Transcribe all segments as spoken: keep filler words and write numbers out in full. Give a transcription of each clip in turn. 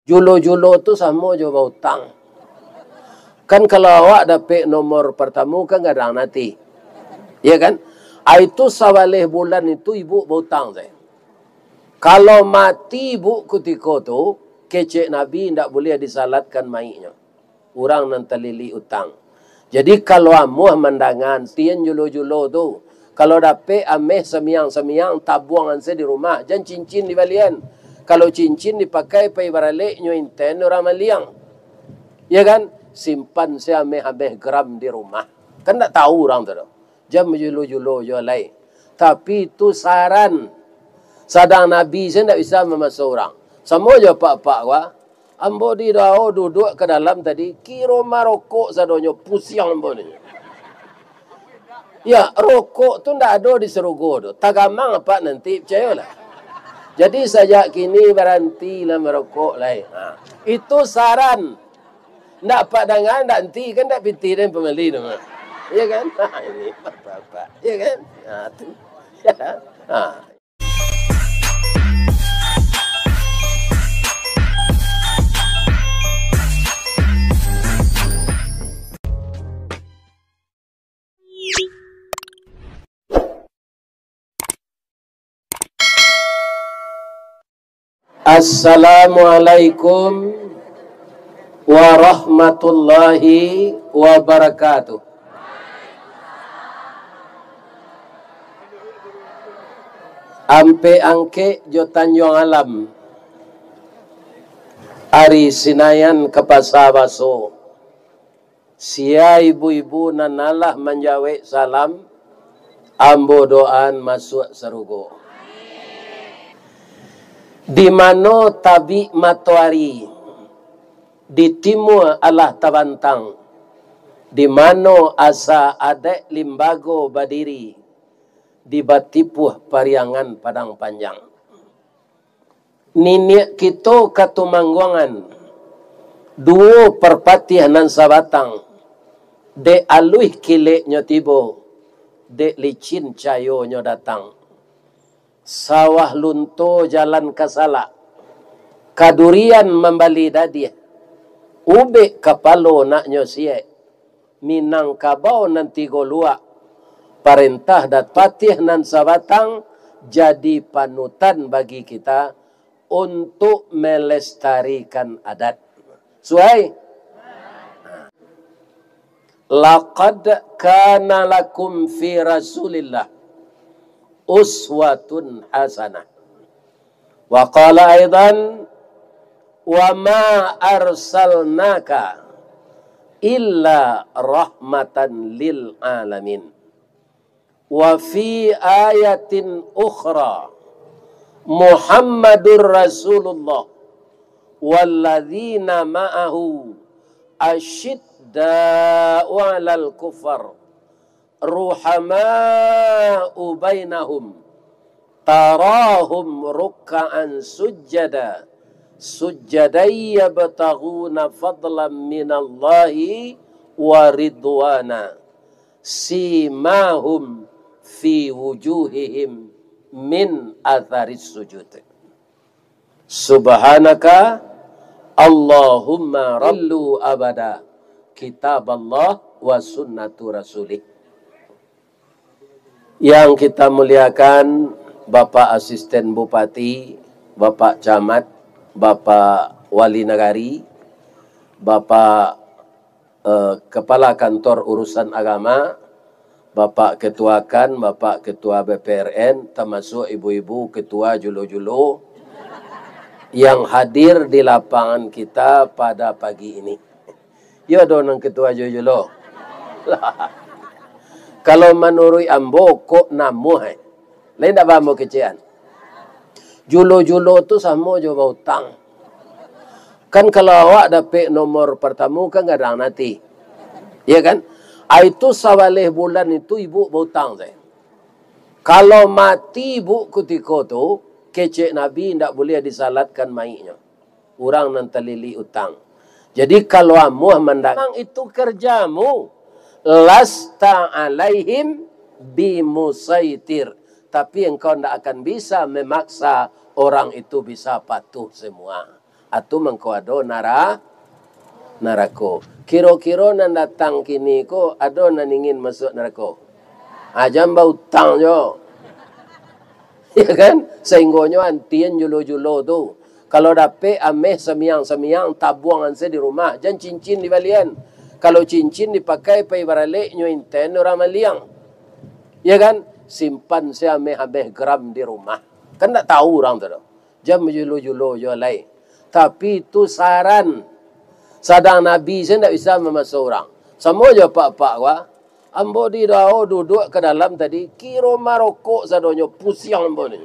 Julo-julo tu samo jo bautang. Kan kalau awak dapek nomor partamo kan gadang nanti. Ya kan? Ah, itu sabaleh bulan itu ibu bautang sajo. Kalau mati ibu kutiko tu, kecek Nabi indak buliah disalatkan mayiknyo. Urang nan talilik utang. Jadi, kalau amuah mandanga antian julo-julo tu, kalau dapek ameh samiang-samiang, tabuangan se di rumah, jan cincin dibalian. Kalau cincin dipakai pai baralek, nyo inten urang maliang. Ya kan? Simpan se ameh-ameh gram di rumah. Kan ndak tahu urang tu doh. Jan bajulo-julo jo lai. Tapi itu saran. Sadang Nabi se ndak bisa mamaso urang. Samo jo apak-apak ko, ah. Ambo di dao duduak ka dalam tadi, kiro marokok sadonyo, pusiang ambo ni. Ya, rokok tu ndak ado di sarugo tu. Tagamang apak nanti, picayolah. Jadi, sajak kini barantilah marokok lai. Ha, itu saran. Ndak apak danga, ndak anti kan, ndak pitih den pamali tu. Ya kan? Ha, ini apak-apak. Ya kan? Ha, tu. Ya. Ha. Assalamualaikum warahmatullahi wabarakatuh. Ampek Angkek jo Tanjuang Alam, ari Sinayan ka Pasa Baso. Sia ibu-ibu nan alah manjawek salam, ambo doaan masuak sarugo. Di mano tabik matoari, di timua alah tabantang, di mano asa adaik limbago badiri, di batipuah Pariangan Padang Panjang. Niniak kito Katumangguangan, duo parpatiah nan sabatang, dek aluih kileknyo tibo, dek licin cayonyo datang. Sawah lunto jalan ka salak, kadurian mambali dadiah, ubek kapalo naknyo siek. Minangkabau nan tigo luak, parentah Datuak Patih nan sabatang jadi panutan bagi kita untuk melestarikan adat. Suai? Laqad kana lakum fi Rasulillah uswatun hasanah. Wa qala aidan, "Wa ma arsalnaka illa rahmatan lil alamin." Wa fi ayatin ukhra, "Muhammadur Rasulullah walladzina ma'ahu asyidda'u 'alal kufar, ruhama'u bainahum, tarahum rukka'an sujjada, sujjadan yabtaghuna fadlan minallahi wa ridwana, simahum fi wujuhihim min atharis sujud." Subhanaka Allahumma rabbil abada, kitaballah wa sunnatu rasulih. Yang kita muliakan, Bapak Asisten Bupati, Bapak Camat, Bapak Wali Nagari, Bapak eh, Kepala Kantor Urusan Agama, Bapak Ketua KAN, Bapak Ketua B P R N, termasuk ibu-ibu ketua julo-julo yang hadir di lapangan kita pada pagi ini. Yo, ado nan ketua julo-julo. Kalau manuruik ambo, kok namuah, eh. Lain ndak ba ambo kecekan. Julo-julo tu samo jo bautang. Kan kalau awak dapek nomor partamo kan gadang nanti. Ya kan? Ah, itu sabaleh bulan itu ibu bautang sajo. Kalau mati ibu kutiko tu, kecek Nabi indak buliah disalatkan mayiknyo. Urang nan talilik utang. Jadi kalau amuah mandanga, itu kerjamu. Lasta alaihim bimusaitir. Tapi engkau ndak akan bisa memaksa orang itu bisa patuh semua. Atu mangko ado nara-, narako. Kiro-kiro nan datang kini ko ado nan ingin masuak narako? Ah, jan bautang jo. Ya kan? Sainggonyo antian julo-julo tu. Kalau dapek ameh samiang-samiang, tabuangan se di rumah. Jan cincin dibalian. Kalau cincin dipakai pai baralek, nyo inten urang maliang. Ya kan? Simpan se ameh-ameh gram di rumah. Kan ndak tahu urang tu doh. Jan bajulo-julo jo lai. Tapi itu saran. Sadang Nabi se ndak bisa mamaso urang. Samo jo apak-apak ko, ah. Ambo di dao duduak ka dalam tadi, kiro marokok sadonyo, pusiang ambo ni.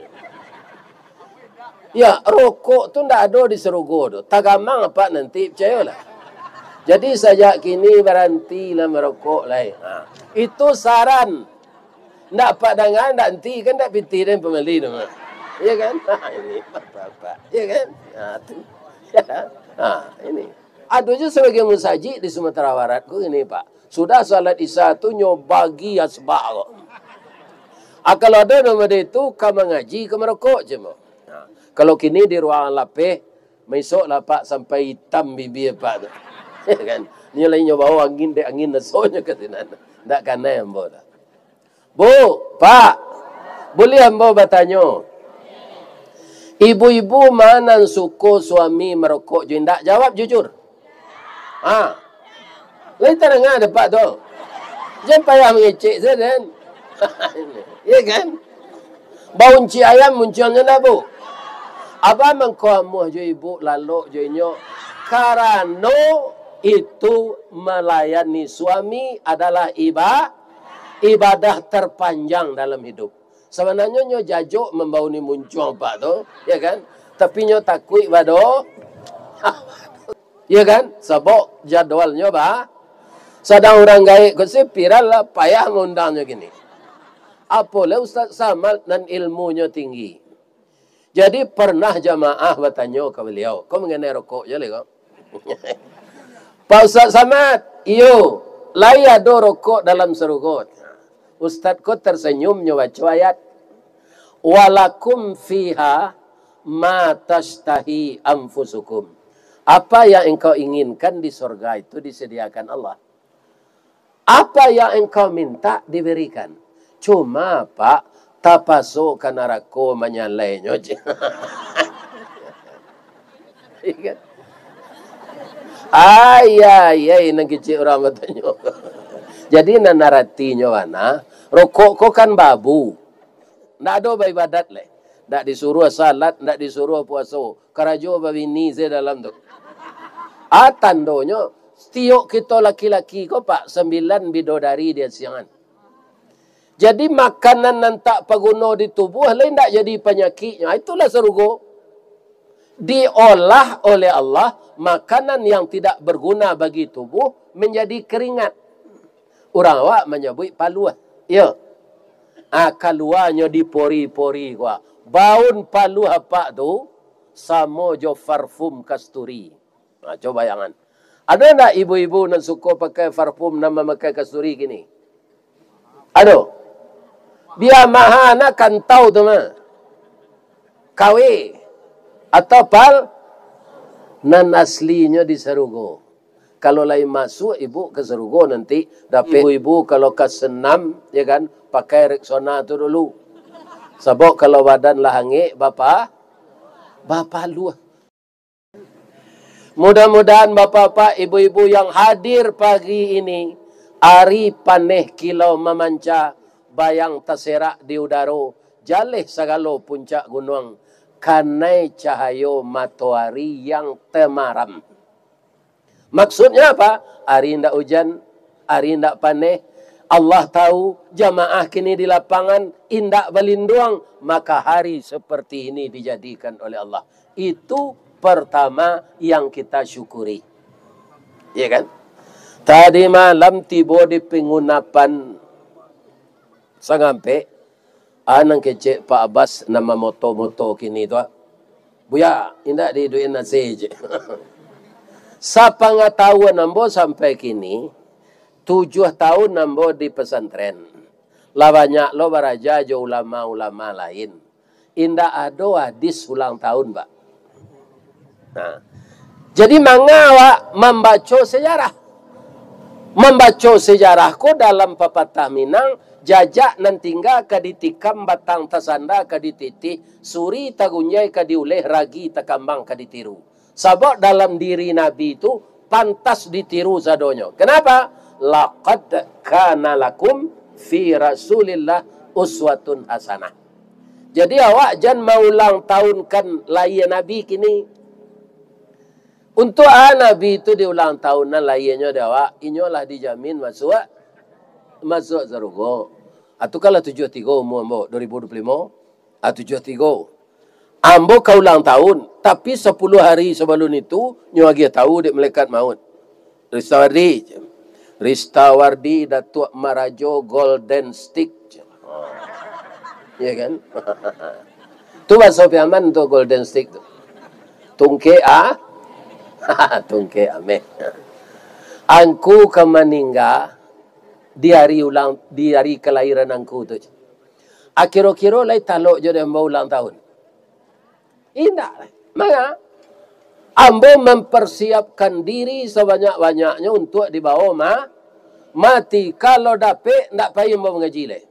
Ya, rokok tu ndak ado di sarugo tu. Tagamang apak nanti, picayolah. Jadi, sajak kini barantilah marokok lai. Ha. Itu saran. Ndak apak danga, ndak nanti kan ndak pitih den pamali tu. Ya kan? Ha, ini bapak-bapak. Ya kan? Ha, tu. Ya. Ha, ini. Ado je sabagian musajik di Sumatera Barat ko gini, Pak. Sudah salat Isya tu nyo bagi asbak ko. Ah, kalau ado nan model tu, ka mangaji, ka marokok je, Pak. Nah, kalau kini di ruangan lapeh, maisok lah, Pak, sampai itam bibia, Pak, tu. Ya kan? Nyo lai nyo bao angin, dek angin masoknyo ka sinan. Ndak kanai ambo dah. Bu, Pak, buliah ambo batanyo? Ibu-ibu ma nan suko suami marokok jo indak? Jawab jujur. Ha. Lai tadanga dek Apak tu? Jan payah mangecek se den. Ya kan? Baunciang ayam muncuangnyo ndak, Bu? Apak mangko amuah jo ibu lalok jo inyo, karano itu malayani suami adalah iba-, ibadah terpanjang dalam hidup. Sabananyo nyo jajok mambauni muncuang Apak tu, ya kan? Tapi nyo takuik bado-, ya kan? Sabab jadwalnyo ba-, sadang urang gaek ko se viral lah, payah maundangnyo kini. Apo lai Ustaz Samad nan ilmunyo tinggi. Jadi, pernah jamaah batanyo ka baliau, ko manganai rokok je lai ko. "Pak Ustaz Samad, iyo, lai ado rokok dalam sarugo?" Ustaz ko tersenyum nyo baco ayat, "Walakum fiha ma tashtahi anfusukum." Apa yang engkau inginkan di sorga itu disediakan Allah. Apa yang engkau minta diberikan. Cuma, Pak, tapaso ka narako manyalainyo je. Iya kan? Ai, ai, ai, nan kecek urang batanyo. Jadi, nan aratinyo bana, rokok ko kan babu. Ndak ado baibadat lai. Ndak disuruah salat, ndak disuruah puaso. Karajo babini se dalam tu. Ah, tandonyo, setiok kito laki-laki ko, Pak, sambilan bidodari di asiangan. Jadi, makanan nan tak paguno di tubuh, lai ndak jadi panyakiknyo. Ah, itulah sarugo. Diolah oleh Allah, makanan yang tidak berguna bagi tubuh menjadi keringat. Urang awak manyabuik paluah. Iyo. Ah, kaluanyo di pori-pori ko. Baun paluah Apak tu samo jo parfum kasturi. Ha, cubo bayangan. Ado ndak ibu-ibu nan suko pakai parfum nan mamakai kasturi kini? Ado. Bia maha nak kantau tu mah. Kawe. Atau pal-, nan aslinyo di sarugo. Kalau lai masuak ibu ka sarugo nanti, dapek ibu-ibu kalau ka senam, ya kan, pakai Rexona tu dulu. Sabab kalau badan lah angek, bapa-, bapaluah. Mudah-mudahan bapak-bapak, ibu-ibu yang hadir pagi ini, ari paneh kilau mamanca, bayang taserak di udaro, jaleh sagalo puncak gunuang, kanai cahayo matoari yang temaram. Maksudnya apa? Ari indak ujan, ari indak paneh. Allah tahu, jamaah kini di lapangan indak balinduang, maka hari seperti ini dijadikan oleh Allah. Itu pertama yang kita syukuri. Ya kan? Tadi malam tibo di pangunapan Sangampek, ah, nan kecek Pak Abbas, nan mamoto-moto kini tu, ah. Buya, indak diiduikan nasi je. Sapangatahuan ambo sampai kini, tujuah tahun ambo di pesantren. Lah banyak lo baraja jo ulama-ulama lain. Indak ado hadis ulang tahun, Pak. Nah, Jadi, manga awak mambaco sejarah? Mambaco sejarah ko dalam papatah Minang, jajak nan tingga ka ditikam, batang tasanda ka dititih, suri tagunjai ka diuleh, ragi takambang ka ditiru. Sabab dalam diri Nabi tu pantas ditiru sadonyo. Kenapa? "Laqad kana lakum fi Rasulillah uswatun hasanah." Jadi, awak jan maulang tahunkan lahia Nabi kini. Untuak a Nabi tu diulang tahun nan lahianyo dek awak, inyo lah dijamin masuak, masuak sarugo. Atu kan lah tujuah tigo umua ambo, dua ribu dua puluh limo. Ah, tujuah tigo. Ambo ka ulang tahun, tapi sapuluah hari sabalun itu, nyo agiah tahu dek malaikat maut. Ristawardi, Ristawardi Datuak Marajo Golden Stick. Ya kan? Tu bahaso Piaman tu, golden stick tu. Tungkek a-, tungkek ameh. Angku ka maningga di hari ulang, di hari kelahiran angku tu. Akiro-kiro lai talok jo dek ambo ulang tahun? Indak lai. Manga? Ambo mamparsiapkan diri sabanyak-banyaknyo untuak dibawo ma-, mati. Kalau dapek, ndak pai ambo mangaji lai.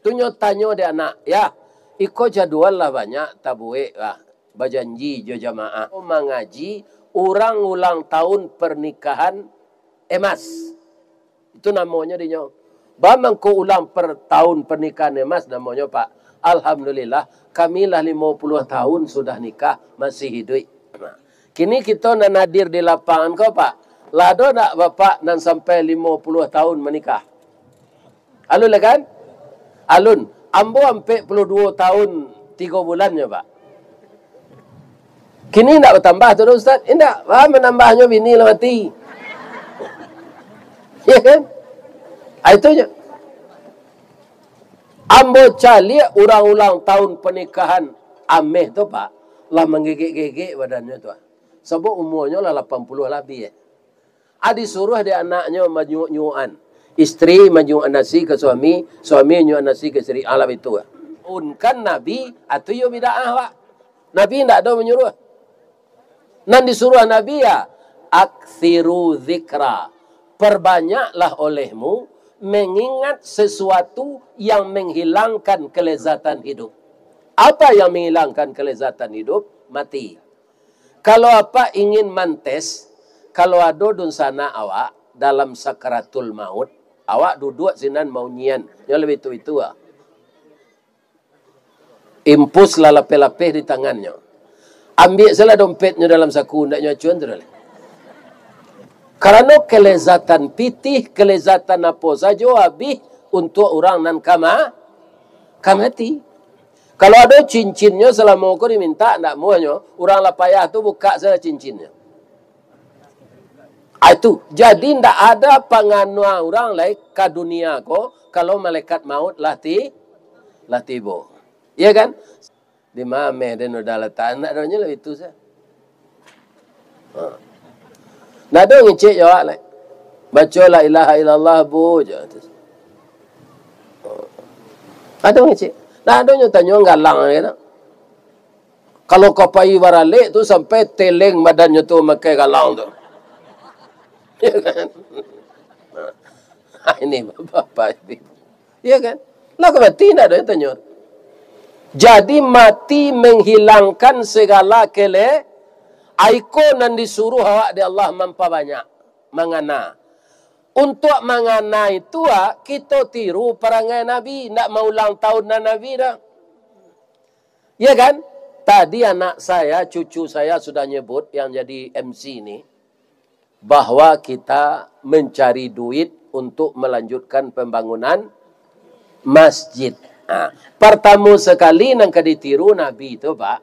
Tu nyo tanyo dek anak, "Yah, iko jadual lah banyak tabuek lah, bajanji jo jamaah. Mangaji urang ulang tahun pernikahan emas." Itu namonyo dinyo. Ba mangko ulang per-, tahun pernikahan emas namonyo, Pak. Alhamdulillah, kami lah limo puluah tahun sudah nikah, masih hiduik. Nah, kini kito nan hadir di lapangan ko, Pak, lah ado ndak Bapak nan sampai limo puluah tahun manikah? Alun lah kan? Alun. Ambo ampek puluah duo tahun tigo bulannyo, Pak. Kini indak batambah tu doh, Ustaz? Indak. Wah, manambahnyo bini lah mati. Ya kan? Ah, itu je. Ambo caliak urang ulang tahun pernikahan ameh tu, Pak, lah manggegek-gegek badannyo tu, ah. Sabab umuanyo lah lapan puluah labiah, eh. Ah, disuruah dek anaknyo manyuok-nyuokan. Istri manyuok nasi ka suami, suami nyuok nasi ka istri. Alah itu. Unkan Nabi, atu iyo bid'ah, Pak. Nabi indak ado manyuruah. Nan disuruah Nabi, ya, "Aktsiru dzikra." Perbanyaklah olehmu mengingat sesuatu yang menghilangkan kelezatan hidup. Apa yang menghilangkan kelezatan hidup? Mati. Kalau Apak ingin mantes, kalau ado dunsanak awak dalam sakaratul maut, awak duduak sinan maunyian, nyo labiah itu-itu ah. Impus lah lapeh-lapeh di tangannyo. Ambiak salah dompetnyo dalam saku, ndak nyo acuan tu doh lai. Karano kelezatan pitih, kelezatan apo sajo abih untuak urang nan ka ma-, ka mati. Kalau ado cincinnyo salamo ko dimintak, ndak muahnyo, urang lah payah tu bukak sajo cincinnyo. Ah, itu. Jadi, ndak ada pangana urang lai ka dunia ko, kalau malaikat maut lah ti-, lah tibo. Iya kan? Di ma ameh den udah letak, ndak adonyo lah itu sajo. Ha. Ndak ado ngecek jo awak lai. Baco la ilaha illallah, Bu, jo. Ha. Ado ngecek. Ndak adonyo tanyo galang, ya kan? Kalau ka pai baralek tu, sampai teleng badannyo tu makai galang tu. Ya kan? Ha, ini bapak-bapak, ibu-ibu. Ya kan? Lah ka mati, ndak ado yang tanyo. Jadi, mati menghilangkan segala kele-, aiko nan disuruh awak dek Allah mampabanyak, mangana. Untuak mangana itu, ah, kito tiru parangai Nabi, ndak maulang tahun nan Nabi dah. Ya kan? Tadi anak saya, cucu saya sudah nyebut yang jadi M C ni, bahwa kita mencari duit untuk melanjutkan pembangunan masjid. Ha, partamo sakali nan ka ditiru Nabi tu, Pak.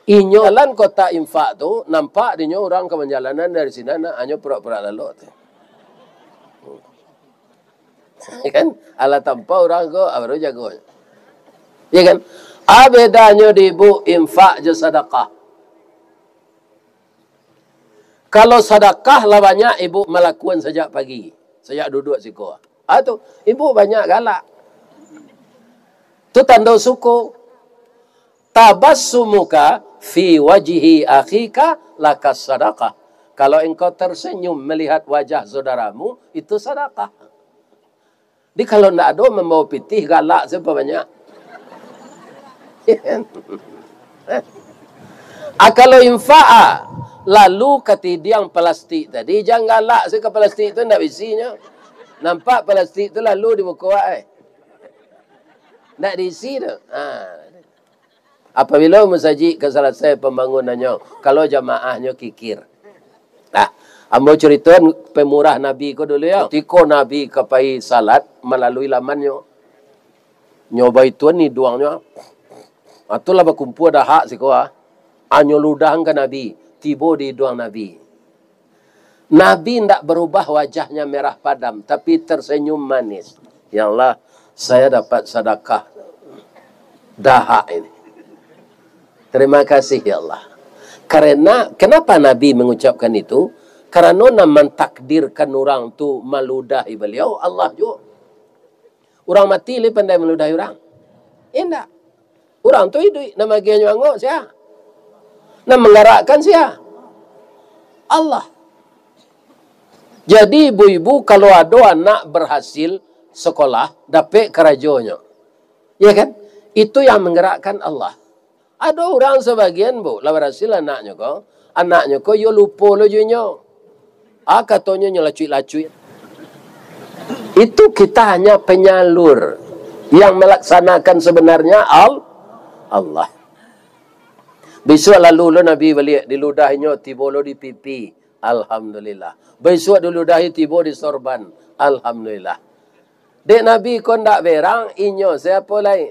Inyo jalan kotak infak tu, nampak dinyo urang ka manjalanan dari sinan, hanyo purak-purak lalok tu. Kan? Alah tampa urang ko, ah, baru jago. Ya kan? Ah, bedanyo di ibu infak jo sadakah. Kalau sadakah lah banyak ibu malakuan sajak pagi, sajak duduak siko. Ah, tu, ibu banyak galak. Tu tando suko. Tabassumuka fi wajhi akhika laka sadakah. Kalau engkau tersenyum melihat wajah saudaramu, itu sadakah. Jadi kalau ndak ado mambawa pitih, galak se banyak. Ah, kalau infak, ah, lalu ka tidiang plastik tadi, jan galak se ka plastik tu, ndak baisinyo. Nampak plastik tu lalu dibuka, eh. Ndak diisi tu. Ha. Apabilo masajik ka salasai pambangunannyo, kalau jamaahnyo kikir. Nah, ambo caritoan pamurah Nabi ko dulu yo. Kutiko Nabi ka pai salat malalui lamannyo, nyo baituan iduangnyo. Ah, tu lah bakumpua dahak siko, ah. Anyo ludahan ka Nabi, tibo di iduang Nabi. Nabi ndak barubah wajahnya merah padam, tapi tersenyum manis. "Ya Allah, saya dapat sadakah dahak ini. Terima kasih, ya Allah." Karena, kenapa Nabi mengucapkan itu? Karena nan mantakdirkan urang tu maludahi baliau, Allah juo. Urang mati lai pandai maludahi urang? Indak. Urang tu iduik, nan magiahnyo angok sia? Nan manggarakkan sia? Allah. Jadi, ibu-ibu, kalau ado anak berhasil sekolah, dapek karajonyo, ya kan? Itu yang manggarakkan Allah. Ado urang sabagian, Bu, lah barasil anaknyo ko, anaknyo ko yo lupo lo jo inyo. Ah, katonyo nyo lacuik-lacuik. Itu kita hanya penyalur, yang melaksanakan sebenarnya Al-, Allah. Bisuak lalu lo Nabi baliak, diludahinyo tibo lo di pipi, alhamdulillah. Bisuak diludahi tibo di sorban, alhamdulillah. Dek Nabi ko ndak berang, inyo sia lai?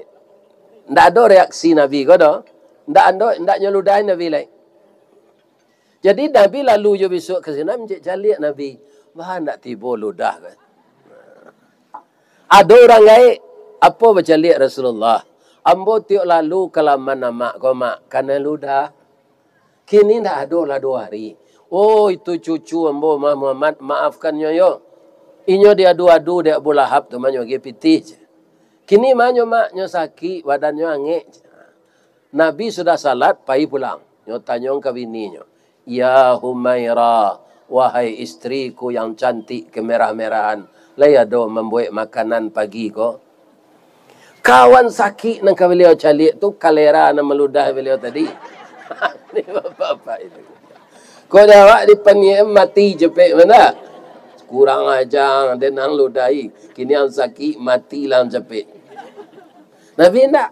Ndak ado reaksi Nabi ko doh. Ndak ado, ndak nyo ludahi Nabi lai. Jadi Nabi lalu jo bisuak ka sinan, cek caliak Nabi. Bah, ndak tibo ludah ko. Ado urang gaek, apo bacaliak Rasulullah? Ambo tiok lalu ka laman amak ko, Mak, kanai ludah. Kini ndak ado lah duo ari. Oh, itu cucu ambo mah, Muhammad, maafkan nyo yo. Inyo diadu-adu dek Abu Lahab tu, mah nyo agiah pitih. Kini mah nyo, Mak, nyo sakik, badannyo angek. Nabi sudah salat, pai pulang. Nyo tanyo ka bininyo, "Ya Humaira, wahai istriku yang cantik kemerah-merahan, lai ado mambuek makanan pagi ko?" Kawan sakik nan ka baliau caliak tu, kalera nan maludah baliau tadi. Ni bapak-bapak itu. Kok dah awak dipaniakan mati cepek mana? Kurang aja, den nan ludahi. Kini ang sakik, mati lah ang cepek. Nabi ndak.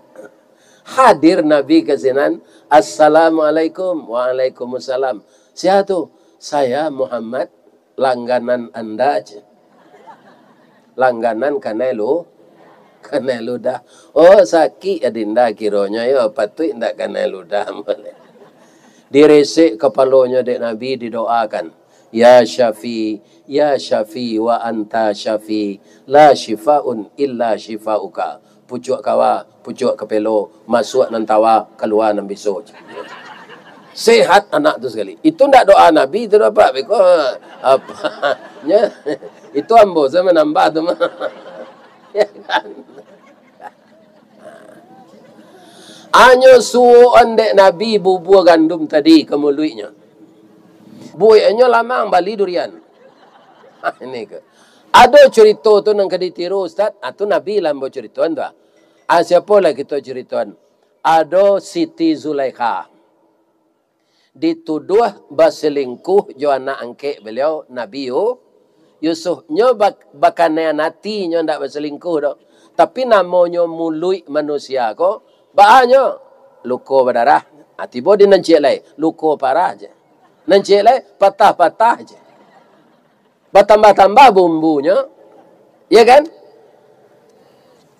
Hadir Nabi ka sinan, "Assalamualaikum." "Waalaikumsalam." "Sia tu?" "Saya Muhammad, langganan Anda," cek. "Langganan kanai lu-, kanai ludah." "Oh, sakik adinda kironyo yo, patuik ndak kanai ludah." Diresek kapalonyo dek Nabi, didoakan, "Ya Syafi, ya Syafi, wa anta Syafi, la syifaun illa syifauka." Pucuak kawa, pucuak kapelo, masuak nan tawa, kalua nan biso. Sehat anak tu sakali. Itu ndak doa Nabi tu, Pak. Beko, apa? Nya, itu ambo sajo manambah tu mah. Ya kan? Anyo suokan dek Nabi bubua gandum tadi ka muluiknyo. Bueknyo lamang bali durian. Ah, ini ke. Ado curito tu nan ka ditiru, Ustaz. Ah, tu Nabi lah ambo curitoan tu, ah. Ah, siapo lah kito curitoan? Ado Siti Zulaikha. Dituduah baselingkuh jo anak angkek baliau, Nabi Yu-, Yusuf. Nyo bak-, bakanaian ati, nyo ndak baselingkuh doh. Tapi namonyo muluik manusia ko, baa nyo? Luko badarah. Ah, tibo di nan ciek lai, luko parah je. Nan ciek lai, patah-patah je. Batambah-tambah bumbunyo, ya kan?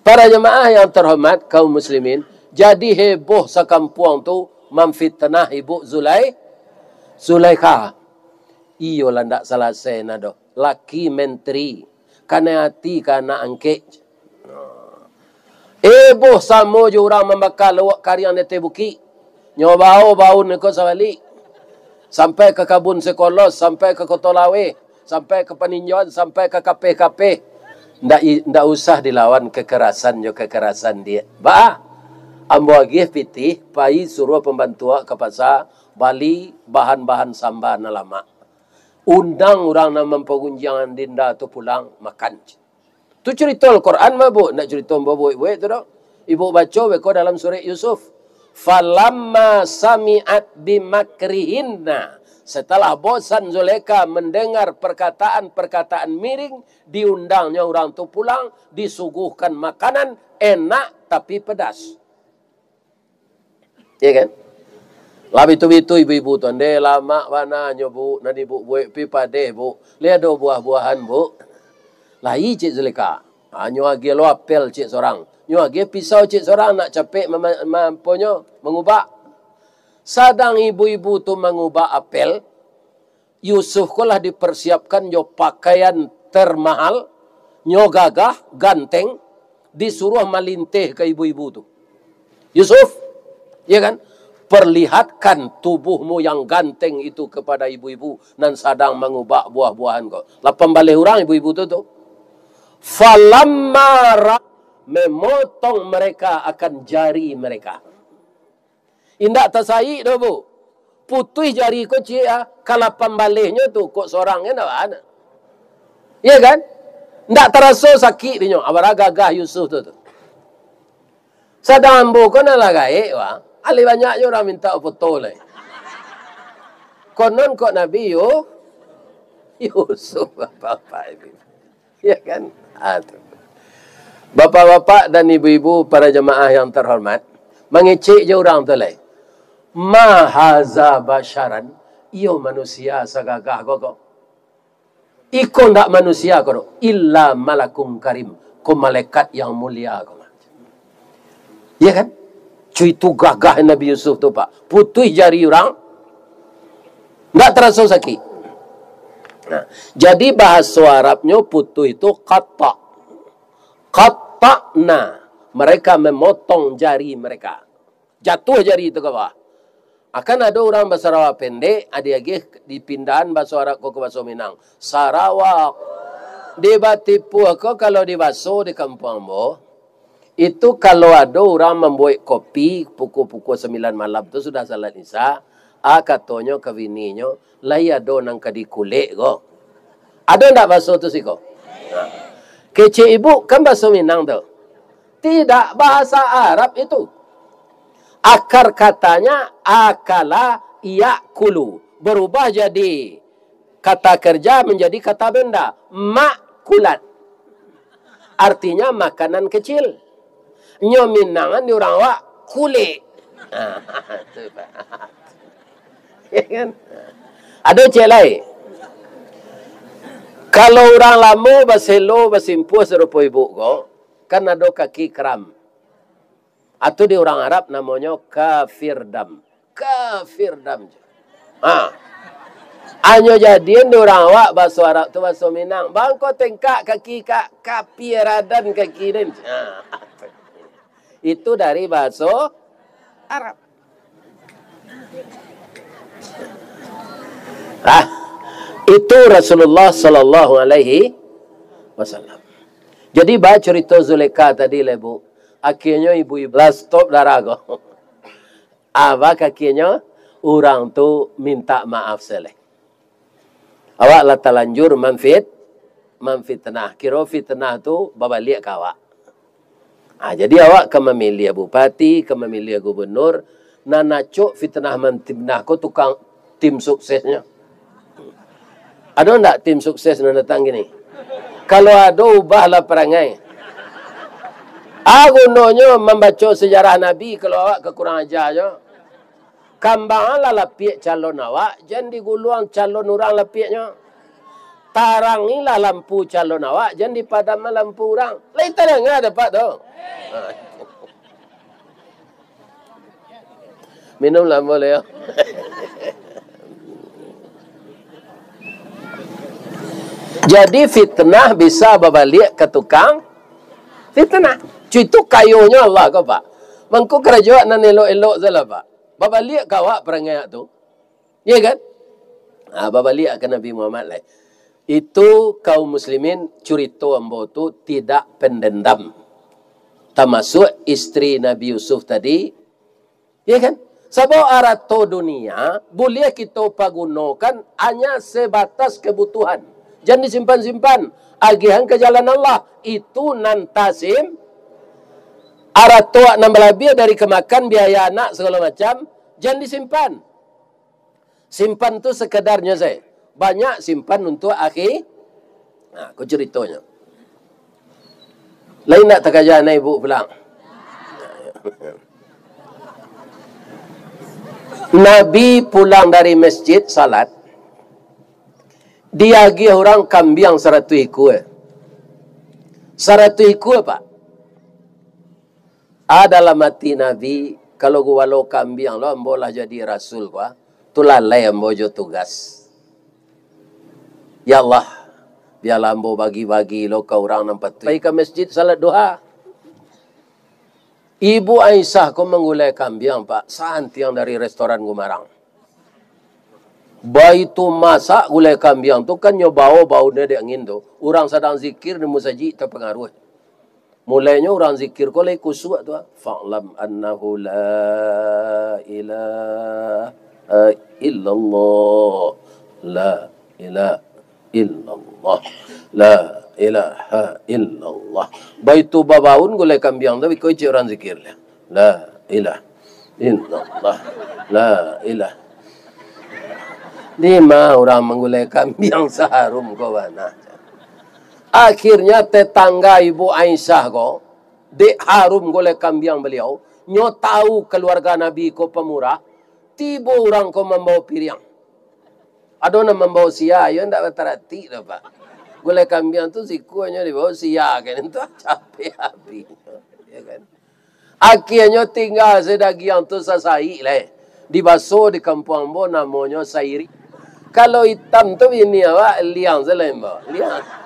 Para jemaah yang terhormat, kaum muslimin, jadi heboh sakampuang tu mamfitnah Ibu Zulai-, Zulaikha. Iyo lah, ndak salasai nah doh. Laki menteri, kanai ati ka anak angkek. Eh, boh, samo jo urang mambaka lawak kariang di ateh bukik. Nyo bao baun iko sabalik. Sampai ka kabun sikolos, sampai ka Koto Laweh, sampai ka Paninjauan, sampai ka Kapeh-Kapeh. Ndak i-, ndak usah dilawan kekerasan jo kekerasan, diak. Baa, ambo agiah pitih, pai suruah pambantu ka pasa, bali bahan-bahan samba nan lamak. Undang urang nan mampagunjiangan dinda tu pulang makan. Tu curito Al-Quran mah, Bu, ndak curito ambo buek-buek tu doh. Ibu baco beko dalam surat Yusuf. "Falamma sami'at bimakrihinna." Setelah bosan Zulekha mendengar perkataan-perkataan miring, diundangnyo urang tu pulang, disuguhkan makanan enak tapi pedas. Ya kan? Lah bitu-bitu ibu-ibu tu, "Ndeh, lamak bana nyo, Bu, nan ibu buek pi padeh, Bu. Lai ado buah-buahan, Bu?" Lai, cek Zulekha. "Ha, nyo agiah lo apel cek sorang. Nyo agiah pisau cek sorang, nak capek mama-, ma-, apo nyo, mangubak." Sadang ibu-ibu tu mangubak apel, Yusuf ko lah dipersiapkan jo pakaian termahal, nyo gagah, ganteng, disuruah malinteh ka ibu-ibu tu. "Yusuf, ya kan, perlihatkan tubuhmu yang ganteng itu kepada ibu-ibu nan sadang mangubak buah-buahan ko." Lah pambaleh urang ibu-ibu tu tu. "Falamma ra-," memotong mereka akan jari mereka. Indak tasaik doh, Bu. Putuih jari ko ciek ah, kalau pambalehnyo tu kok sorang kan, ndak bana. Iya kan? Ndak taraso sakik dinyo, abara gagah Yusuf tu, tu. Sadang ambo ko nan lah gaek, wah. Alih banyak jo urang minta foto lai. Konon kok Nabi Yu-, Yusuf, bapak-bapak ini. Ya kan? Ah, tu. Bapak-bapak dan ibu-ibu, para jamaah yang terhormat, mangecek je urang tu lai. "Ma haza basyaran," iyo manusia sagagah ko ko. Iko ndak manusia ko doh, "illa malakun karim," ko malaikat yang mulia ko mah. Ya kan? Cuy, tu gagah Nabi Yusuf tu, Pak. Putuih jari urang, ndak taraso sakik. Nah, jadi bahaso Arabnyo putuih tu qatta. Qatta'na. Mereka memotong jari mereka. Jatuah jari tu ka bawah. Akan ado urang basarawa pendek, adi agiah dipindahan bahaso Arab ko ka bahaso Minang. Sarawak. Di Batipuah ko, kalau di baso di kampuang ambo, itu kalau ado urang mambuek kopi pukua-pukua sambilan malam tu, sudah salat Isya, ah, katonyo ka bininyo, "Lai ado nan ka dikulek ko?" Ado ndak baso tu siko? Nah. Kecek ibu, kan baso Minang tu. Tidak, bahasa Arab itu. Akar katanya akala ya'kulu. Berubah jadi kata kerja menjadi kata benda. Makulat. Artinya makanan kecil. Nyo Minangan di urang awak, kulek. Ah, tu, Pak. Ya kan? Ado cek lai. Kalau urang lamo baselo, basimpuah sarupo ibu ko, kan ado kaki kram. Atau di urang Arab namonyo kafir dam. Kafir dam. Ha. Anyo jadian di urang awak baso Arab tu baso Minang. Bangko tengkak kaki ka, kapiradan kaki den. Ha. Itu dari baso Arab. Ah, itu Rasulullah sallallahu alaihi wasallam. Jadi, ba carito Zulekha tadi lah, Bu. Akhirnyo ibu-ibu lah stop darah ko. Abah kakianyo, urang tu minta maaf sajo. Awak lah talanjur mamfit-, mamfitnah. Kiro fitnah tu babaliak ka awak. Ha, jadi awak ka mamiliah bupati, ka mamiliah gubernur, nan acok fitnah mamfitnah ko tukang tim suksesnyo. Ado ndak tim sukses nan datang kini? Kalau ado, ubahlah parangai. Ah, gunonyo mambaco sejarah Nabi, kalau awak ka kurang aja jo. Kambanganlah lapiak calon awak, jan diguluang calon urang lapiaknyo. Tarangilah lampu calon awak, jan dipadamkan lampu urang. Lai tadanga dek Apak tu? Minum lah, ambo lai, yo. Jadi, fitnah bisa babaliak ka tukang fitnah. Cuy, itu kayonyo Allah ko, Pak. Mangko karajo nan elok-elok sajolah, Pak. Babaliak ka awak parangai tu. Iya kan? Ha, babaliak ka Nabi Muhammad lai. Itu kaum muslimin, curito ambo tu tidak pendendam. Tamasuak istri Nabi Yusuf tadi, iya kan? Sabab arato dunia buliah kito pagunokan hanya sebatas kebutuhan. Jan disimpan-simpan, agiahan ka jalan Allah. Itu nan tasim, arato nan balabiah dari ka makan, biaya anak, sagalo macam, jan disimpan. Simpan tu sekedarnyo sajo. Banyak simpan untuak akhi-, nah, ko caritonyo. Lain nak takaja na ibu pulang. Nabi pulang dari masjid salat, diagiah urang kambiang saratuih ikua. Saratuih ikua, Pak. A dalam ati Nabi, kalau gubalo kambiang lo, ambo lah jadi rasul ko, tu lalai ambo jo tugas. Ya Allah, bialah ambo bagi-bagi lo ka urang nan patuik. Pai ka masjid salat duha. Ibu Aisyah ko manggulai kambiang, Pak, saantiang dari restoran gumarang. Baitu masak gulai kambiang tu kan nyo bao baunyo dek angin tu. Urang sadang zikir di musajik tapangaruah. Mulainyo urang zikir ko lai kusuak tu, ah. "Fa'lam annahu la ilaha illallah. La ilaha illallah. La ilaha illallah." Baitu babaun gulai kambiang tu, iko cik urang zikir. La ilaha illallah. La ilaha. Dima urang manggulai kambiang saharum ko bana. Akhirnya tetangga ibu Aisyah ko, dek harum gulai kambiang baliau, nyo tahu keluarga Nabi ko pamurah, tibo urang ko mambawa piriang. Ado nan mambawa sia, iyo ndak bataratik doh, Pak. Gulai kambiang tu sikuanyo dibawa sia, kan, tu capek habis. Ya kan? Akianyo tingga se dagiang tu sasaik lai. Dibaso di kampuang ambo namonyo sairi. Kalau itam tu bini awak, liang se lai ambo. Liang.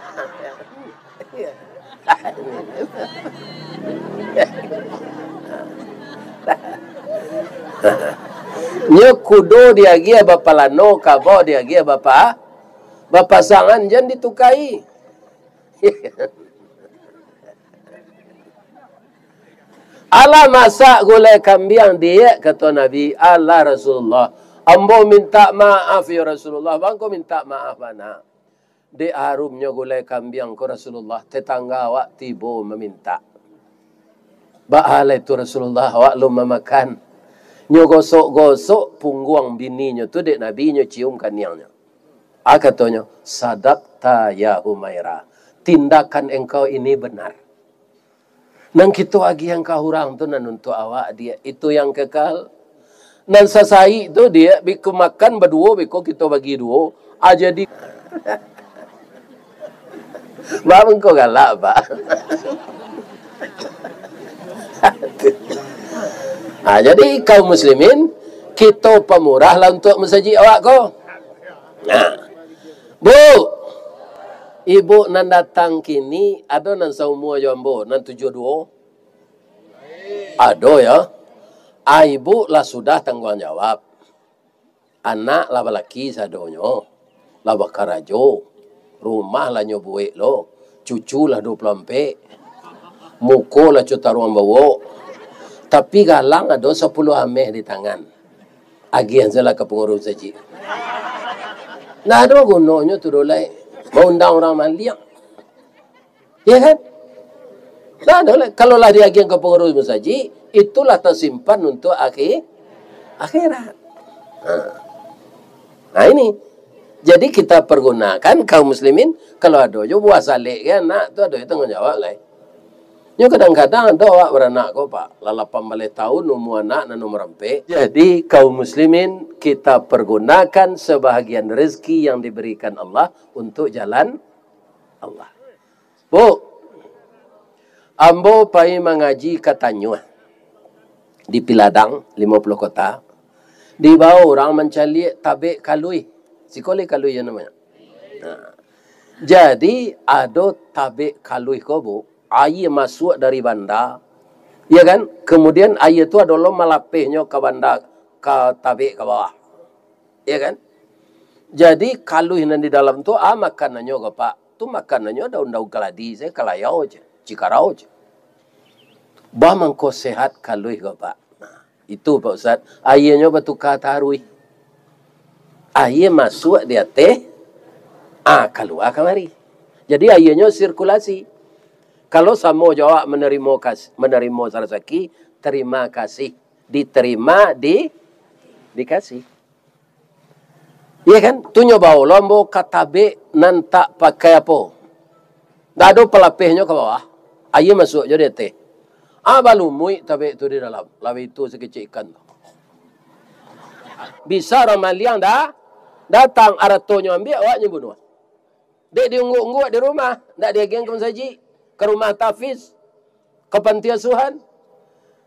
Nyo kudo diagiah bapalano, kabau diagiah bapa-, bapasangan, jan ditukai. "Alah masak gulai kambiang, Diak," kato Nabi. "Alah Rasulullah, ambo mintak maaf, yo Rasulullah." "Baa mangko mintak maaf bana?" "Dek harumnyo gulai kambiang ko, Rasulullah, tetangga awak tibo mamintak." "Baa lai tu, Rasulullah, awak alun mamakan?" Nyo gosok-gosok pungguang bininyo tu dek Nabi, nyo cium kaniangnyo. A katonyo, "Sadakta ya Humaira, tindakan engkau ini benar. Nan kito agiahan ka urang tu nan untuak awak, Diak, itu yang kekal. Nan sasaik tu, Diak, biko makan baduo, biko kito bagi duo." A jadi, baa mangko galak, Pak? A jadi kaum muslimin, kito pamurah lah untuak masajik awak ko. Nah, Bu, ibu nan datang kini, ado nan saumua jo ambo, nan tujuah duo? Ado, yo. A, ibu lah sudah tangguang jawab. Anak lah balaki sadonyo, lah bakarajo, rumah lah nyo buek lo, cucu lah duo puluah ampek, muko lah cutaruang bawok, tapi galang ado sapuluah ameh di tangan. Agiahan sajolah ka pangurus masajik. Ndak ado gunonyo tu doh lai, maundang urang maliang. Ya kan? Ndak ado lai. Kalau lah diagiahan ka pangurus masajik, itulah tasimpan untuak akhi-, akhirat. Ha. Nah, ini. Jadi, kita pergunakan, kaum muslimin, kalau ado jo buah salek kan, nak tu ado jo tangguang jawab lai. Nyo kadang-kadang ado awak baranak ko, Pak, lah lapan baleh taun umua anak nan umur ampek. Jadi, kaum muslimin, kita pergunakan sebahagian rezeki yang diberikan Allah untuk jalan Allah. Bu, ambo pai mangaji ka Tanyuah, di Piladang, Limo Puluah Kota. Dibao urang mancaliak tabek kaluih. Siko lai kaluih yo namonyo. Nah. Jadi, ado tabek kaluih ko, Bu, aia masuak dari banda, ya kan? Kemudian, aia tu ado lo malapehnyo ka banda, ka tabek ka bawah. Ya kan? Jadi, kaluih nan di dalam tu, a, makanannyo ko, Pak. Tu makanannyo daun-daun kaladi sajo, kalayau sajo, cikarau sajo. Baa mangko sehat kaluih ko, Pak? Nah, Itu, Pak Ustaz, aianyo batuka taruih. Aia masuak di ateh, ah, kalua kamari. Jadi, aianyo sirkulasi. Kalau samo jo awak manarimo kas-, manarimo rasaki, tarima kasih. Diterima, di, dikasih. Iya kan? Tu nyo bao lo ambo ka tabek nan tak pakai apo. Ndak ado palapehnyo ka bawah. Aia masuak jo di ateh. Ah, balumuik tabek tu di dalam. Labiah itu sakecek ikan tu. Bisa urang maliang dah datang, aratonyo ambiak, awaknyo bunuah. Dek diungguak-ungguak di rumah, ndak diagiahan ka masajik, ka rumah tahfiz, ka panti asuhan.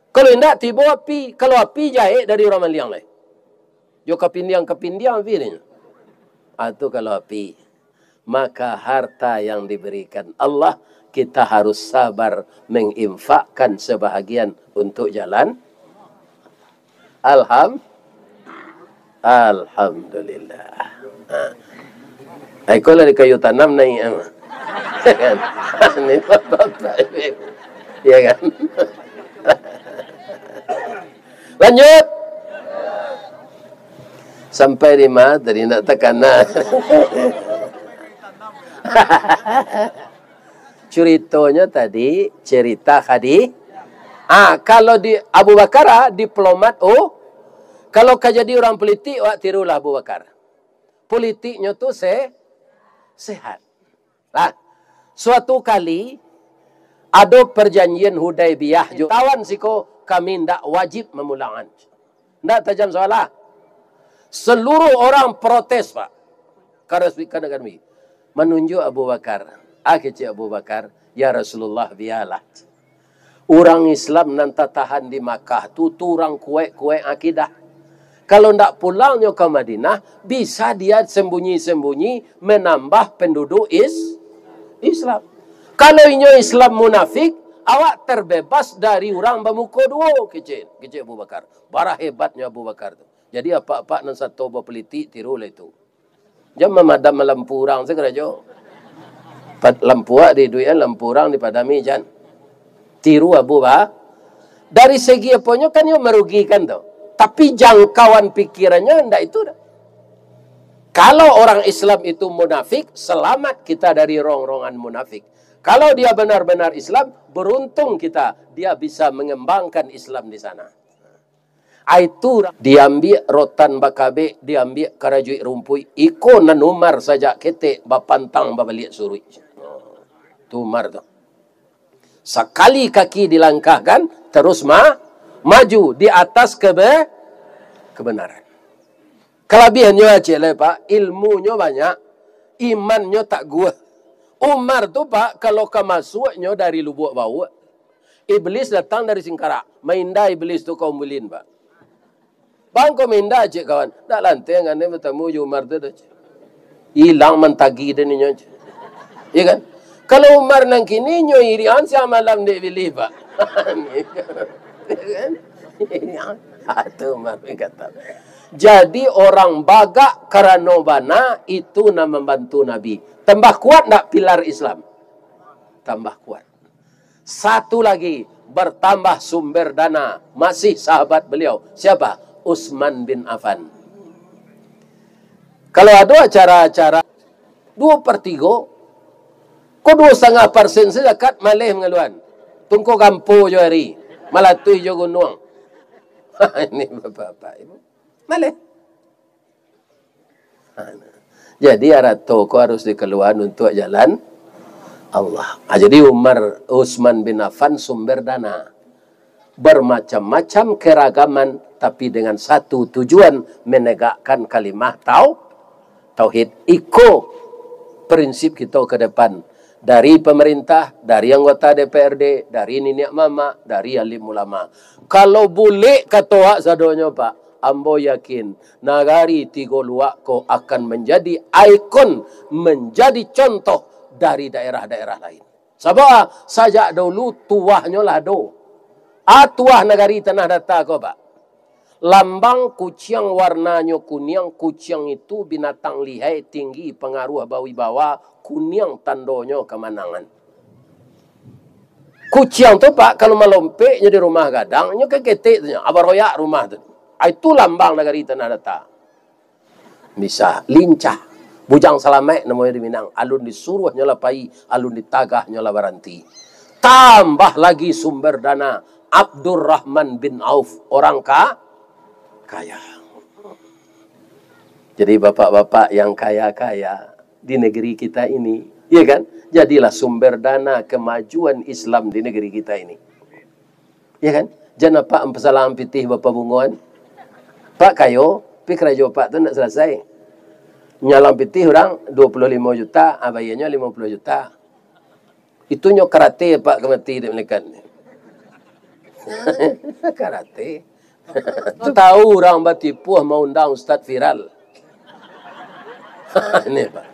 Kalau indak, tibo api. Kalau api, jahek dari urang maliang lai. Jo kapindiang-kapindiang api nyo. Ah, tu kalau api. Maka harta yang diberikan Allah, kita harus sabar menginfakkan sebahagian untuk jalan. Alham-, Alhamdulillah. Ha. Ai, ko lah di kayu tanam naiak, ah. Kan? Ini bapak-bapak ini. Ya kan? Lanjut. Sampai di ma tadi, ndak takana. Curitonyo tadi, cerita Khadi-, ah, kalau di Abu Bakar, ah, diplomat, oh, kalau ka jadi urang pulitik, awak tirulah Abu Bakar. Pulitiknyo tu se-, sehat. Lah, suatu kali, ado parjanjian Hudaibiyah jo tawan siko, kami ndak wajib mamulangan. Ndak tajam salah. Seluruh orang protes, Pak. Karas bi-, kana kami. Manunjuk Abu Bakar. Ah, kecek Abu Bakar, "Ya Rasulullah, bialah. Urang Islam nan tatahan di Makkah tu, tu urang kuaik-kuaik akidah. Kalau ndak pulangnyo ka Madinah, bisa dia sembunyi-sembunyi menambah penduduk is-, Islam. Kalau inyo Islam munafik, awak terbebas dari urang bamuko duo," kecek, kecek Abu Bakar. Bara hebatnyo Abu Bakar tu. Jadi, apak-apak nan sato bapulitik, tirulah itu. Jan mamadam lampu urang sakarajo. Pat-, lampu awak diiduikan, lampu urang dipadami, jan. Tiru Abu Ba-, dari segi aponyo kan iyo marugikan tu. Tapi jangkauan pikirannyo ndak itu doh. Kalau orang Islam itu munafik, selamat kita dari rong-rongan munafik. Kalau dia benar-benar Islam, beruntung kita, dia bisa mengembangkan Islam di sana. Ai tu, diambiak rotan bakabek, diambiak karajuik rumpuik, iko nan Umar sajak ketek bapantang babaliak suruik. Tu Umar tu. Sakali kaki dilangkahkan, terus ma-, maju di atas kebe-, kebenaran. Kalabiahannyo ciek lai, Pak, ilmunyo banyak, imannyo taguah. Umar tu, Pak, kalau ka masuaknyo dari Lubuak Bawak, Iblis datang dari Singkarak. Mainda Iblis tu ka Umbulin, Pak. "Bang, ko mainda, cek kawan." "Ndak lanteh ngane batamu jo Umar tu doh, cek. Ilang mantagi den inyo, cek." Iya kan? Kalau Umar nan kini, nyo irian siang malam dek Iblis, Pak. Iya kan? Itu Umar kata. Jadi, orang bagak karano bana, itu nan mambantu Nabi. Tambah kuat ndak pilar Islam? Tambah kuat. Satu lagi, bertambah sumber dana, masih sahabat beliau. Siapa? Utsman bin Affan. Kalau ado acara-acara duo per tigo, ko duo satangah persen se zakat maleh mangaluan. Tungko gampo jo ari, malatuih jo gunuang. Ini bapak-bapak, Ibu. Maleh. Jadi, arato ko harus dikaluaan untuak jalan Allah. Ah, jadi, Umar, Utsman bin Affan sumber dana. Bermacam-macam keragaman, tapi dengan satu tujuan, menegakkan kalimah tau-, tauhid. Iko prinsip kito ke depan. Dari pemerintah, dari anggota D P R D, dari niniak mamak, dari alim ulama. Kalau bulek kato awak sadonyo, Pak, ambo yakin, nagari Tigo Luak ko akan menjadi ikon, menjadi contoh dari daerah-daerah lain. Sabab, sajak dulu tuahnyo lah ado. Ah, tuah nagari Tanah Data ko, Pak. Lambang kuciang warnanyo kuniang, kuciang itu binatang lihai, tinggi, pangaruah, bawibawa, kuniang tandonyo kamanangan. Kuciang tu, Pak, kalau malompek nyo di rumah gadang, nyo ka ketek tu nyo, baroyak rumah tu. Ah, itu lambang nagari Tanah Data. Bisa, lincah. Bujang Salamaik namonyo di Minang. Alun disuruah nyo lah pai, alun ditagah nyo lah baranti. Tambah lagi sumber dana, Abdurrahman bin Auf, orang ka-, kaya. Jadi, bapak-bapak yang kaya-kaya di negeri kita ini, ya kan? Jadilah sumber dana kemajuan Islam di negeri kita ini. Ya kan? Jan apak ampun salang pitih bapabungoan. Pak kayo, pi karajo apak tu ndak salasai. Nyalang pitih urang duo puluah limo juta, ah, bayianyo limo puluah juta. Itu nyo karate apak ka mati dek malaikat. Karate. Tahu urang batipuah maundang ustaz viral. Ini, Pak.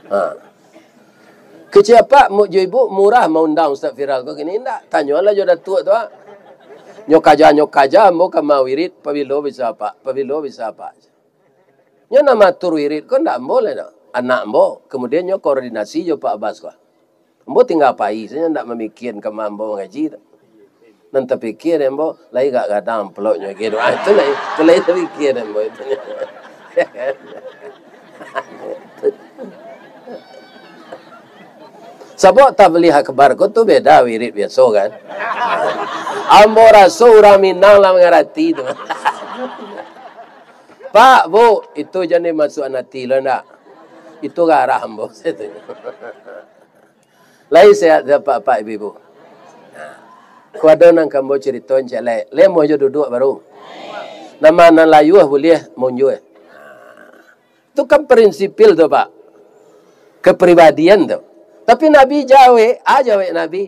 Ha. Kecek apak, Muk, jo Ibu murah maundang ustaz viral ko kini indak? Tanyolah jo Datuak tu, ah. Nyo kaja, nyo kaja, ambo ka mawirid, pabilo bisa, Pak? Pabilo bisa, Pak? Nyo nan maatur wirid ko ndak ambo lai doh. Anak ambo, kemudian nyo koordinasi jo Pak Abbas ko. Ambo tingga pai sajo, ndak mamikian ka ma ambo mangaji tu. Nan tapikia dek ambo, lai agak gadang amplopnyo, gitu. Ah, itu lai, itu lai tapikia dek ambo itu. Sabab tabligh akbar ko tu beda wirid biaso kan. Ambo raso urang Minang lah mangarati tu. Pak, Bu, itu jan dimasuakan ati lo ndak. Itu garah ambo, satunyo. Lai sehat apak-apak, ibu-ibu? Nah, ko ado nan ka ambo carito ciek lai. Lai amuah jo duduak baru. Nan ma nan layuah buliah maunjua. Nah, tu kan prinsipil tu, Pak. Kepribadian tu. Tapi Nabi jawek, ah, jawek Nabi,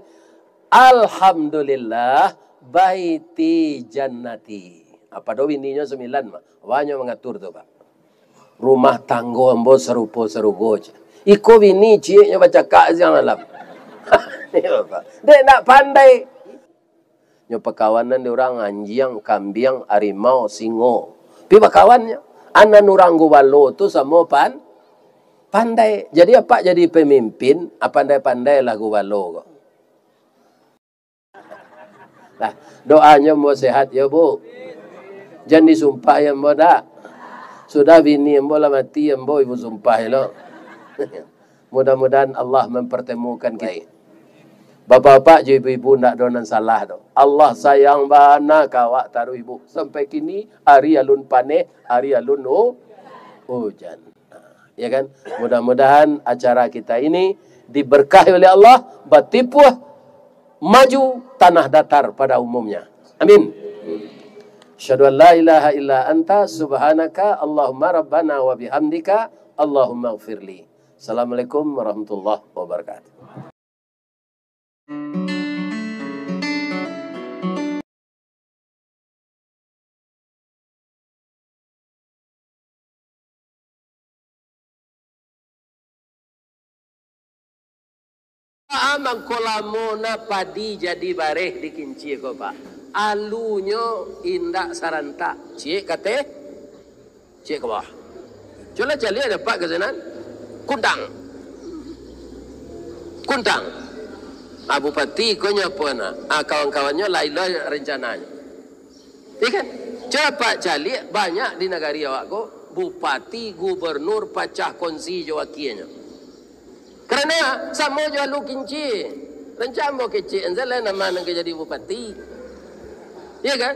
"Alhamdulillah, baiti jannati." Apa do bininyo sambilan, Pak? Banyak mangatur tu, Pak. Rumah tanggo ambo sarupo sarugo, cek. Iko bini cieknyo bacakak siang malam. Iyo, Pak. Dek ndak pandai. Nyo pakawanan di urang anjiang, kambiang, arimau, singo. Pi bakawannyo. Anan urang gubalo tu samo pan-, pandai. Jadi apak jadi pamimpin, ah, pandai-pandailah gubalo ko. Lah, doanyo ambo sehat yo, Bu. Jan disumpah yo ambo dak. Sudah bini ambo lah mati, ambo ibu sumpah lo. Mudah-mudahan Allah mempertemukan kita. Bapak-bapak jo ibu-ibu, ndak ado nan salah doh. Allah sayang bana ka awak taruih, Bu. Sampai kini, ari alun paneh, ari alun u-, ujan. Ya kan? Mudah-mudahan acara kita ini diberkahi oleh Allah, batipuah maju tanah datar pada umumnya. Amin. Asyhadu an la ilaha illa anta subhanaka Allahumma rabbana wa bihamdika Allahumma gfirli. Assalamualaikum warahmatullahi wabarakatuh. Ah, mangko lamo na padi jadi bareh di Kincia ko, Pak. Alunyo indak sarantak. Ciek kateh, ciek ka bawah. Cubolah caliak dapek ka sinan. Kuntang. Kuntang. Ah, bupati ko nyo apo na? Ah, kawan-kawannyo lain lo rencananyo. Iya kan? Cubo apak caliak, banyak di nagari awak ko, bupati, gubernur, pacah kongsi jo wakianyo. Karano samo jo alu kinci. Rancak ambo kecek an salah nama nan ka jadi bupati. Iya kan?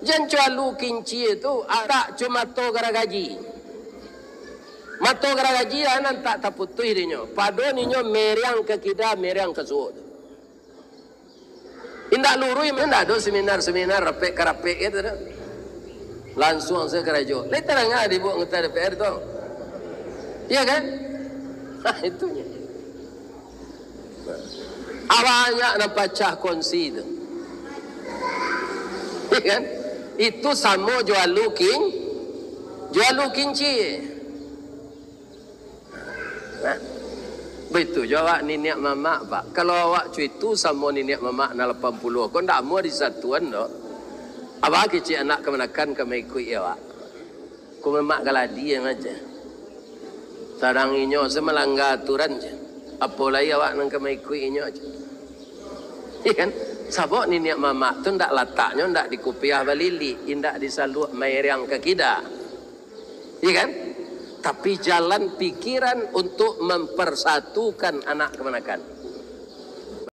Jan co alu kinci tu, arak co mato garagaji. Mato garagaji lah nan tak taputuih dinyo. Pado ninyo meriang ka kida, meriang ka suok tu. Indak luruih, indak ado seminar-seminar, rapek-karapek gitu dah. Langsung saja karajo. Lai tarang ah dibuek anggota D P R tu. Iya kan? Nah, itunyo. Ah, banyak nan pacah kongsi tu. Iya kan? Itu samo jo alu kin-, jo alu kinci. Nah, baitu jo awak niniak mamak, Pak. Kalau awak cuitu samo niniak mamak nan lapan puluah, ko ndak amuah disatuan doh. Abah kecek anak kamanakan ka maikuik awak. Ko mamak galadi yang aja. Sadang inyo se malangga aturan je. Apo lai awak nan ka maikuik inyo aja. Iya kan? Sabab niniak mamak tu ndak lataknyo ndak di kupiah balilik, indak di saluak mairiang ka kida. Iya kan? Tapi jalan pikiran untuk mempersatukan anak kamanakan.